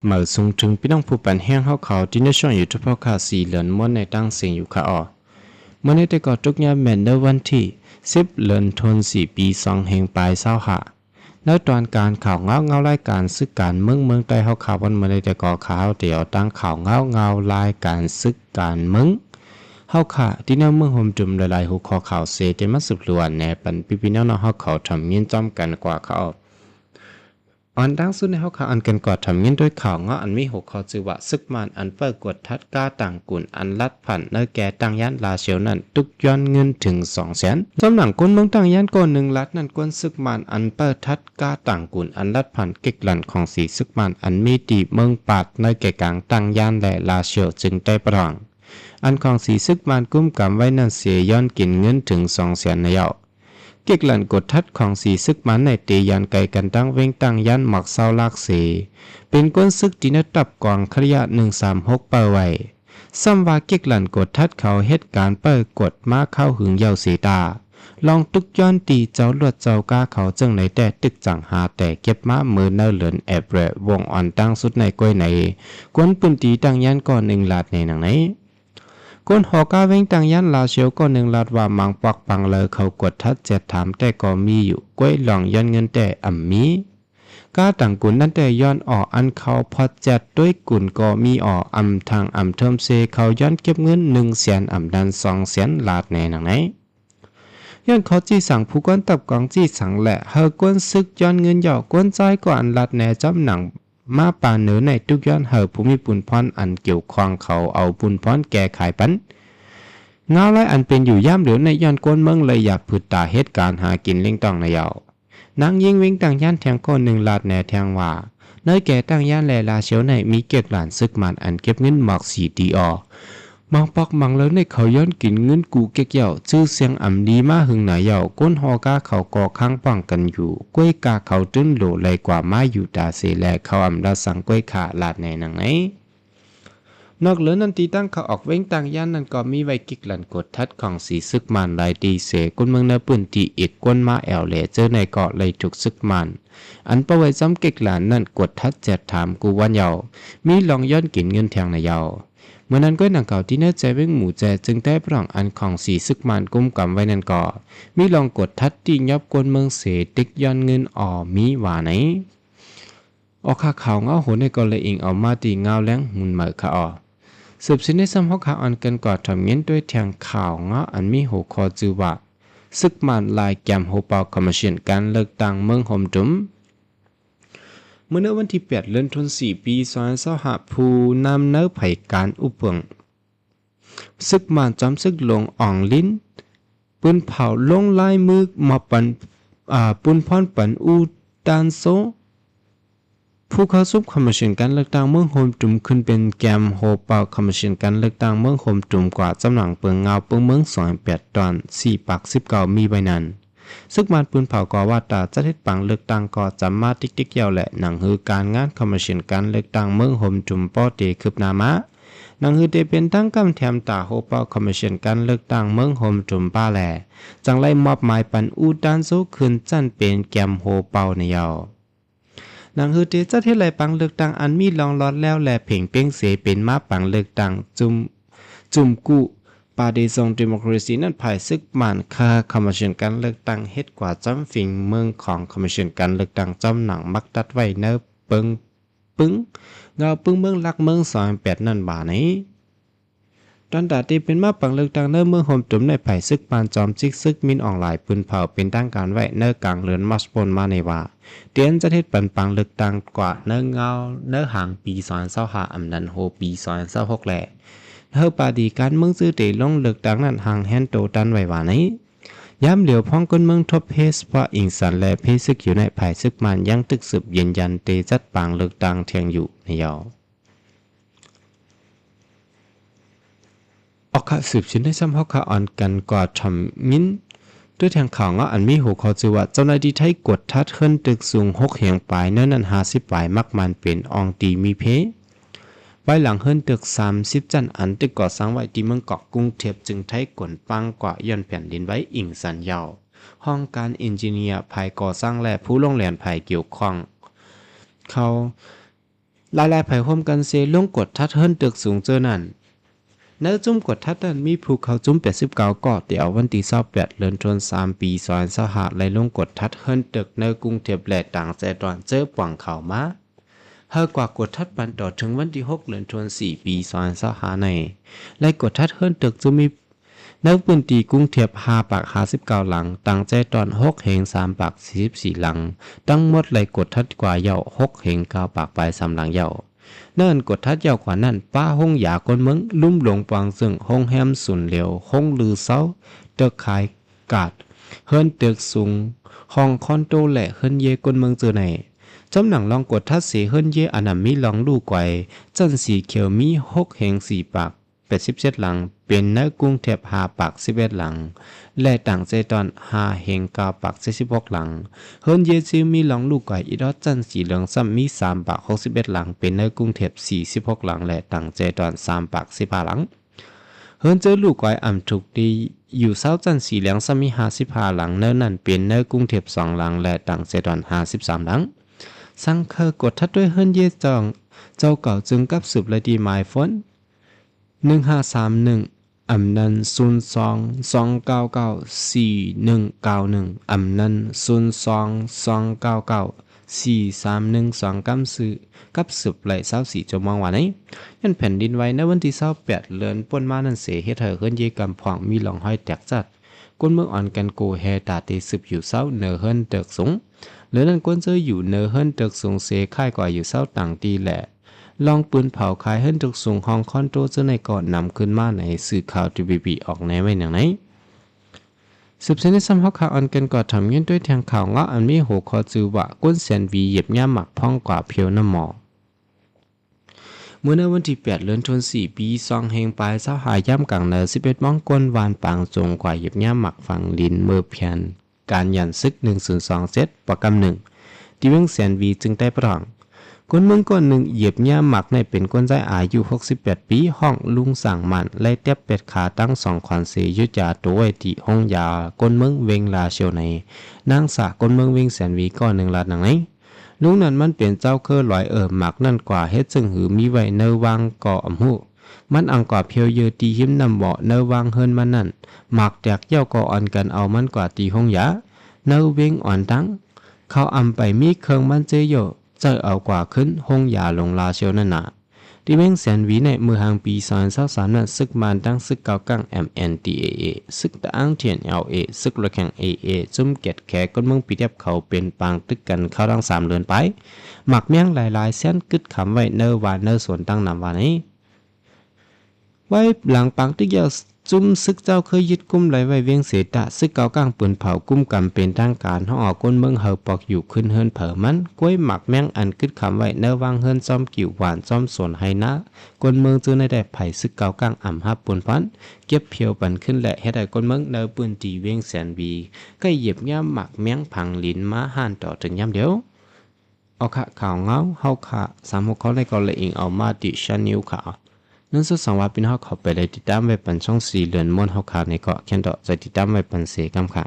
ມາສົ່ງເຖິງພີ່ນ້ອງຜູ້ປັນແຮງເຮົາເຂົາ ທີ່ໃນຊ່ອງຢູທູບເຮົາຂ້າ ສີເຫຼືອງມ່ວນໃນຕັ້ງສຽງຢູ່ຄ່າເນາະ. ມື້ນີ້ແຕ່ກໍຕົກຍາມແມ່ນໃນວັນທີສິບ ເດືອນທັນວາ ປີສອງພັນຊາວຫ້າ ໃນຕອນການຂ່າວເງົາເງົາລາຍການສຶກການເມືອງເມືອງໃຕ້ເຮົາຂ້າ ວັນມື້ນີ້ແຕ່ກໍຂ້າເຮົາໄດ້ເອົາຕັ້ງຂ່າວເງົາເງົາລາຍການສຶກການເມືອງເຮົາຂ້າ ທີ່ໃນເມືອງໂຮມຈຸມຫຼາຍໆຫົວຂໍ້ຂ່າວເສ ໄດ້ມາສະຫຼວນແນະປັນພີ່ໆນ້ອງໆເຮົາເຂົາ ທຳຍິນຈອມກັນກວ່າເຂົາ. ອັນດັ່ງສຸດໃນເຮົາຂ້າ ອັນກັນກໍທຳຍິນດ້ວຍຂ່າວເງົາອັນມີຫົວຂໍ້ຊື່ວ່າ ຊຶກມານອັນເປີກວດທັດກາຕ່າງກຸນອັນລັດຜ່ານໃນແກ່ຕັ້ງຢ້ານລາຊຽວນັ້ນ ທຸກຍ້ອນເງິນເຖິງສອງແສນ. ສຳນັກຄົນເມືອງຕັ້ງຢ້ານກໍໜຶ່ງລັດນັ້ນ ກົນຊຶກມານອັນເປີກທັດກາຕ່າງກຸນອັນລັດຜ່ານເກັກລັນຂອງສີຊຶກມານ ອັນມີທີ່ເມືອງປາດໃນແກ່ກາງຕັ້ງຢ້ານ ແລະ ລາຊຽວ ຈຶ່ງໄດ້ປະທ້ວງ ອັນຂອງສີຊຶກມານກຸມກຳໄວ້ນັ້ນເສ ຍ້ອນກິນເງິນເຖິງສອງແສນໃນເຍົາ. ເກັກລັນກົດທັດຂອງສີຊຶກມານໃນເຕຍານໄກກັນຕັ້ງເວັງຕັ້ງຢ້ານໝອກເຊົາລາກເສ ເປັນກົນຊຶກທີ່ໃນຕັບກອງຄະລະຍະໜຶ່ງສາມຫົກເປີໄວ້. ຊ້ຳວ່າເກັກລັນກົດທັດເຂົາເຮັດການເປີກວດມາຄາວຫຶງເຍົາເສຕາ ລອງຕຸກຍ້ອນຕີເຈົ້າລວດເຈົ້າກາເຂົາ ເຊິ່ງໃນແຕ່ຕຶກຈັງຫາແຕ່ເກັບມາເມີໃນເດືອນເອເປຣວງອັນຕັ້ງສຸດໃນກ້ວຍໃນ ຄົນພື້ນທີ່ຕັ້ງຢ້ານກໍໜຶ່ງລາດໃນໜັງໃນ ຄົນຫໍກາເວັງຕັ້ງຢ້ານລາຊຽວກໍໜຶ່ງລາດວ່າ ບາງປອກບາງເລີເຂົາກວດທັດແຈດຖາມແຕ່ກໍມີຢູ່ ກ້ວຍລອງຍ້ອນເງິນແຕ່ອຳມີ ກາຕ່າງກຸນນັ້ນແຕ່ຍ້ອນອອກ ອັນເຂົາພອດແຈດດ້ວຍກຸນກໍມີອອກ ອຳທັງອຳເທີມເຊ ເຂົາຍ້ອນເກັບເງິນໜຶ່ງແສນ ອຳນັ້ນສອງແສນລາດແນໜັງໃນ ຍ້ອນເຂົາຈີ່ສັງ ຜູ້ກວນຕັບກອງຈີ່ສັງ ແລະ ເຮີກວນຊຶກຍ້ອນເງິນເຍົາ ກວນຈ່າຍກໍອັນລາດແນຈອມໜັງ ມາປານເນີໃນທຸກຍ້ອນເຮີຜູ້ມີບຸນພອນອັນກ່ຽວຂ້ອງເຂົາເອົາບຸນພອນແກ້ໄຂປັນ ງາວລາຍອັນເປັນຢູ່ຍາມຫຼຽວໃນ ຍ້ອນຄົນເມືອງເລີຍຢາກຜືດຕາເຮັດການຫາກິນລ້ຽງຕ້ອງໃນເຍົາ. ນາງຍິງເວັງຕັ້ງຢ້ານແທງກໍໜຶ່ງລາດແນແທງວ່າ ໃນແກ່ຕັ້ງຢ້ານ ແລະ ລາຊຽວໃນມີເກັກຫຼານຊຶກມານອັນເກັບເງິນໝອກສີດີອອ ບາງປອກບາງເລີໃນເຂົາຍ້ອນກິນເງິນກູ້ເກັກເຍົາ ຊື່ສຽງອຳດີມາຫຶງໜາເຍົາ ຄົນຫໍກາເຂົາກໍຄັງປ້ອງກັນຢູ່ ກ້ວຍກາເຂົາຕື່ນໂຫຼໄຫຼກວ່າມາຢູ່ຕາເສ ແລະ ເຂົາອຳລາດສັງກ້ວຍຂ້າລາດແນໜັງໃນ. ນອກເຫຼືອນັ້ນ ທີ່ຕັ້ງເຂົາອອກເວັງຕັ້ງຢ້ານນັ້ນກໍມີໄວ້ເກັກລັນກົດທັດຂອງສີຊຶກມານຫຼາຍຕີເສ ຄົນເມືອງໃນພື້ນທີ່ອີກກວນມາແອວແລເຈີໃນກໍໄດ້ຖືກຊຶກມານ ອັນປະໄວ້ຈອມເກັກຫຼານນັ້ນ ກວດທັດແຈດຖາມກູວັນເຍົາ ມີລອງຍ້ອນກິນເງິນແທງໃນເຍົາ. ເມື່ອນັ້ນກ້ວຍໜັງເຂົາທີ່ເນີແຈເວັງໝູແຈ ຈຶ່ງໄດ້ປະລອງອັນຂອງສີຊຶກມານກຸມກຳໄວ້ນັ້ນກໍ ມີລອງກວດທັດທີ່ຍອບຄົນເມືອງເສ ຕິກຍ້ອນເງິນອອມີວ່າໃນ. ອອກຂ່າວເງົາຫົວໃນກໍເລີຍອີງເອົາມາທີ່ເງົາແລງຫຸນເໝີຄ່າເນາະ. ສືບເສຍໃນຊ້ຳເຮົາຂ້າອ່ອນກັນກວ່າທຳຍິນດ້ວຍແທງຂ່າວເງົາອັນມີຫົວຂໍ້ຊື່ວ່າ ຊຶກມານລາຍແກມໂຮເປົ່າຄອມມິດຊັນການເລືອກຕັ້ງເມືອງໂຮມຕຸມ. ເມື່ອໃນວັນທີແປດ ເດືອນທັນວາ ປີສອງພັນຊາວຫ້າ ຜູ້ນຳໃນໄພການອຸບເບິ່ງ ຊຶກມານຈອມຊຶກຫຼວງອອງລິນ ປືນເຜົາລົງລາຍມືມອບປັນ ອາ ປຸນພອນປັນອູຕານໂຊ ຜູ້ເຂົ້າຊົມຄອມມິດຊັນການເລືອກຕັ້ງເມືອງໂຮມຕຸມ ຂຶ້ນເປັນແກມໂຮເປົ່າຄອມມິດຊັນການເລືອກຕັ້ງເມືອງໂຮມຕຸມກວ່າ ຈຳນຳເບິ່ງເງົາເບິ່ງເມືອງສອງພັນແປດ ຕອນສີ່ປາກສິບເກົ້າມີໄວ້ນັ້ນ. ຊຶກມານປືນເຜົາກໍວ່າ ຕາຈັດເຮັດປາງເລືອກຕັ້ງກໍຈຳມາຕິກໆເຍົາ ແລະ ໜັງສືການງານຄອມມິດຊັນການເລືອກຕັ້ງເມືອງໂຮມຕຸມບໍ່ເຕຄືບໜ້າມາ. ໜັງສືເຕເປັນທາງການແຖມຕາໂຮເປົ່າຄອມມິດຊັນການເລືອກຕັ້ງເມືອງໂຮມຕຸມປາແລ ຈັ່ງໄດ້ມອບໝາຍປັນອູຕານໂຊຂຶ້ນຊັ້ນເປັນແກມໂຮເປົ່າໃນເຍົາ. ໜັງສືເຕຈັດເຮັດລາຍປາງເລືອກຕັ້ງອັນມີລອງລອດແລ້ວ ແລະ ເພງເປັງເສເປັນມາປາງເລືອກຕັ້ງຈຸ່ມ ຈຸ່ມກູ້ປະຕິຊົງດີໂມຄຣາຊີນັ້ນ ຝ່າຍຊຶກມານຄາຄອມມິດຊັນການເລືອກຕັ້ງເຮັດກວ່າຈອມຝີມືຂອງຄອມມິດຊັນການເລືອກຕັ້ງ ຈອມໜັງມັກຕັດໄວ້ໃນເປິງ ປຶ້ງ ເງົາປຶ້ງເມືອງຫຼັກເມືອງສອງພັນແປດນັ້ນວ່າໃນ. ຕອນຕາທີ່ເປັນມາປາງເລືອກຕັ້ງໃນເມືອງໂຮມຕຸມໃນ ຝ່າຍຊຶກມານຈອມຈິກຊຶກມິນອອງລາຍ ປືນເຜົາເປັນທາງການໄວ້ໃນກາງເດືອນມາສໂພນມາໃນວ່າ ຕຽນຈະເຮັດປັນປາງເລືອກຕັ້ງກວ່າໃນເງົາໃນຫາງປີສອງພັນຊາວຫ້າ ອຳນັ້ນໂຮປີສອງພັນຊາວຫົກແລະ ເຮີປາດີການເມືອງຈື່ເຕລົງເລືອກຕັ້ງນັ້ນ ຫາງແຮນໂຕຕັນໄວ້ວ່າໃນ. ຍາມຫຼຽວພ້ອງຄົນເມືອງທົບເພສພະອິງສັນ ແລະ ເພຊຶກຢູ່ໃນ ຝ່າຍຊຶກມານຍັງຕຶກສືບຢືນຢັນເຕຈັດປາງເລືອກຕັ້ງທ່ຽງຢູ່ໃນເຍົາ. ອອກຂ່າວສືບເຊັ່ນໃດຊ້ຳເຮົາຄາອ່ອນກັນກວ່າທຳຍິນ ດ້ວຍແທງຂ່າວເງົາອັນມີຫົວຂໍ້ຊື່ວ່າ ເຈົ້າໜ້າທີ່ໄທກວດທັດເຮືອນຕຶກສູງຫົກຮຽງປາຍ ໃນນັ້ນຫ້າສິບປາຍມັກມັນເປັນອ່ອງຕີມີເພ. ພາຍຫຼັງເຮືອນຕຶກສາມສິບຊັ້ນ ອັນຖືກກໍ່ສ້າງໄວ້ທີ່ເມືອງກອກກຸງເທບ ຈຶ່ງໄທກວນປັງກວ່າຍ້ອນແຜ່ນດິນໄຫວອິງສັນເຍົາ. ຫ້ອງການເອັນຈິເນຍ ຝ່າຍກໍ່ສ້າງ ແລະ ຜູ້ລົງແລນຝ່າຍກ່ຽວຂ້ອງ ເຂົາ ຫຼາຍໆໃຜຮ່ວມກັນເຊລົງກົດທັດເຮືອນຕຶກສູງເຈີນັ້ນ. ໃນຈຸ້ມກົດທັດນັ້ນມີຜູ້ເຂົ້າຈຸ້ມແປດສິບເກົ້າກໍ ແຕ່ເອົາວັນທີຊາວແປດ ເດືອນທັນວາ ປີສອງພັນຊາວຫ້າ ໄດ້ລົງກົດທັດເຮືອນຕຶກໃນກຸງເທບ ແລະ ຕ່າງແຈດອນເຈີປ່ອງເຂົ້າມາ ເຮົາກວ່າກົດທັດປັນຕໍ່ເຖິງວັນທີຫົກ ເດືອນທັນວາ ປີສອງພັນຊາວຫ້າໃນ ໄດ້ກົດທັດເຮືອນຕຶກເຈີມີ ໃນພື້ນທີ່ກຸງເທບຫ້າປາກຫ້າສິບເກົ້າຫຼັງ, ຕ່າງແຈດອນຫົກເຮງສາມປາກສີ່ສິບສີ່ຫຼັງ, ທັງໝົດໄດ້ກົດທັດກວ່າເຍົາຫົກເຮງເກົ້າປາກປາຍສາມຫຼັງເຍົາ. ໃນອັນກົດທັດເຍົາກວ່ານັ້ນ ປະໂຮງຢາຄົນເມືອງ, ລຸ່ມຫຼວງປອງເຊິ່ງ, ໂຮງແຮມສູນຫຼຽວ, ໂຮງລືເຊົາ, ຕຶກຂາຍກາດ, ເຮືອນຕຶກສູງ, ຫ້ອງຄອນໂດ ແລະ ເຮືອນເຢຄົນເມືອງເຈີໃນ. ຈຳໜັງລອງກົດທັດເສເຮືອນເຢອັນນຳມີລອງລູກວາຍ, ຊັ້ນສີຂຽວມີຫົກເຮງສີ່ປາກ ແປດສິບເຈັດຫຼັງ ເປັນໃນກຸງເທບຫ້າປາກສິບເອັດຫຼັງ ແລະ ຕ່າງແຈດອນຫ້າເຮງເກົ້າປາກເຈັດສິບຫົກຫຼັງ. ເຮືອນເຢທີ່ມີລອງລູກກວາຍອີດອດຊັ້ນສີເຫຼືອງຊ້ຳມີສາມປາກຫົກສິບເອັດຫຼັງ ເປັນໃນກຸງເທບສີ່ສິບຫົກຫຼັງ ແລະ ຕ່າງແຈດອນສາມປາກສິບຫ້າຫຼັງ. ເຮືອນເຈີລູກກວາຍອຳທຸກທີ່ຢູ່ເຊົາຊັ້ນສີເຫຼືອງຊ້ຳມີຫ້າສິບຫ້າຫຼັງ ໃນນັ້ນເປັນໃນກຸງເທບສອງຫຼັງ ແລະ ຕ່າງແຈດອນຫ້າສິບສາມຫຼັງ. ສັງເຄີຍກົດທັດດ້ວຍເຮືອນເຢເຈົ້າ ເຈົ້າເກົ່າຈຶ່ງກັບສືບໄດ້ທີ່ໝາຍໂຟນ ໜຶ່ງຫ້າສາມໜຶ່ງ ອຳນານ ສູນສອງ ສອງເກົ້າເກົ້າ ສີ່ໜຶ່ງເກົ້າໜຶ່ງ ອຳນານ ສູນສອງ ສອງເກົ້າເກົ້າ ສີ່ສາມໜຶ່ງສອງ ກັບສືບ ກັບສືບໄດ້ຊາວສີ່ຊົ່ວໂມງວ່ານີ້. ຍ້ອນແຜ່ນດິນໄຫວໃນວັນທີຊາວແປດເດືອນປົນມານັ້ນເສ ເຮັດໃຫ້ເຮືອນເຢກຳພອງມີຮ່ອງຮອຍແຕກຈາດ. ຄົນເມືອງອ່ອນກັນໂກແຮ່ຕາເຕສືບຢູ່ເຊົາເໜີເຮືອນຕຶກສູງ. ເຫຼືອນັ້ນຄົນເຈີຢູ່ເໜີເຮືອນຕຶກສູງເສຄ້າຍກວ່າຢູ່ເຊົາຕ່າງທີ່ແລະ ລອງປືນເຜົາຂາຍເຮືອນຕຶກສູງ ຫ້ອງຄອນໂດເຈີໃນກໍນຳຂຶ້ນມາໃນສື່ຂ່າວ ທີວີບີ ອອກແນວໄວ້ໜັງໃນ. ສືບເສຍໃນຊ້ຳເຮົາຄາອ່ອນກັນກໍທຳຍິນດ້ວຍແທງຂ່າວເງາະອັນມີຫົວຂໍ້ຊື່ວ່າ ກົ້ນແສນຫວີຢຽບຫຍ້າໝາກພອງກວ່າພຽວນ້ຳໝໍ. ເມື່ອໃນວັນທີແປດເດືອນທັນວາ ປີສອງເຮງປາຍຊາວຫ້າ ຍາມກາງເນີນສິບເອັດໂມງ ກົ້ນບ້ານປາງຈົງກວ່າຢຽບຫຍ້າໝາກຝັງດິນເມືອແຜນ ການຢ້ານຊຶກ ໜຶ່ງສູນສອງເຈັດ ປະກຳໜຶ່ງ ທີ່ວຽງແສນຫວີ ຈຶ່ງໄດ້ປະທ້ອງ. ຄົນເມືອງກ້ອນໜຶ່ງຢຽບຫຍ້າໝາກໃນເປັນຄົນຊາຍອາຍຸຫົກສິບແປດປີ ຮ້ອງລຸງສ້າງໝານ ໄລ່ແຕັບແປດຂາທັງສອງຂອນເສ ຢຸດຢາໂຕໄວ້ທີ່ໂຮງຢາຄົນເມືອງເວງລາຊຽວໃນ. ນາງສາວຄົນເມືອງວຽງແສນຫວີ ກໍໜຶ່ງລາດໜັງໃນ. ລຸງນັ້ນມັນເປັນເຈົ້າເຄີຫຼອຍເອີ ໝາກນັ້ນກວ່າເຮັດຈັ່ງຫືອມີໄວ້ໃນວັງກໍອຳຮູ້. ມັນອັງກວ່າພຽວເຍີທີ່ຮິມນ້ຳບໍ່ໃນວັງເຮືອນມັນນັ້ນ. ໝາກແຕກແລ້ວກໍອ່ອນກັນເອົາມັນກວ່າທີ່ໂຮງຢາໃນເວງອ່ອນຕັງ. ເຂົາອຳໄປມີເຄື່ອງມັນເຈີໂຢ ໃຈເອົາກວ່າຂຶ້ນໂຮງຢາຫຼວງລາຊຽວນັ້ນນາ. ທີ່ວຽງແສນຫວີໃນເມື່ອຫາງປີສອງພັນຊາວສາມນັ້ນ ຊຶກມານທັງຊຶກເກົາກາງ ເອັມເອັນທີເອເອ ຊຶກຕະອາງ ທີເອັນແອລເອ ຊຶກລົດແຂ່ງ ເອເອ ຈຸ້ມແກດແຂກົນເມືອງ ພີດີເອັຟ ເຂົາເປັນປາງຕຶກກັນເຂົ້າທັງສາມເດືອນປາຍ. ໝາກແມງຫຼາຍໆແສນກຶດຂຳໄວ້ໃນວານໃນສວນຕັ້ງນຳວ່ານີ້. ໄວ້ຫຼັງປາງຕຶກແລ້ວ ຈຸ້ມຊຶກເຈົ້າເຄີຍຍຶດກຸມໄດ້ໄວ້ວຽງເສຕະ ຊຶກເກົາກາງປືນເຜົາກຸມກຳເປັນທາງການ ຮ້ອງເອົາຄົນເມືອງເຮົາປອກຢູ່ຂຶ້ນເຮືອນເຜີມັນ. ກ້ວຍໝາກແມງອັນກຶດຂຳໄວ້ໃນວັງເຮືອນ ຊອມກິວຫວານ ຊອມສວນໄຮ່ນາ ຄົນເມືອງເຈີໃນໄດ້ ໃຜຊຶກເກົາກາງອຳຮັບປຸນພອນ ເກັບພຽວປັນຂຶ້ນ ແລະ ເຮັດໃຫ້ຄົນເມືອງໃນພື້ນທີ່ວຽງແສນຫວີ ໄດ້ຢຽບຫຍ້າໝາກແມງຝັງດິນມາຫານຕໍ່ເຖິງຍາມດຽວ. ເອົາຄະ ຂ່າວເງົາເຮົາຄະ ສາມຫົວຂໍ້ໃນກໍລະອີງເອົາມາຕິຊານນິວຄະ. ນັ້ນສຸດສັງວ່າພີ່ນ້ອງເຮົາເຂົ້າໄປໄດ້ຕິດຕາມໄວ້ປັນຊ່ອງສີເລືອນມ່ວນເຮົາຄະໃນເກາະແຄນດອກ ໃຈຕິດຕາມໄວ້ປັນເສກຳຄະ.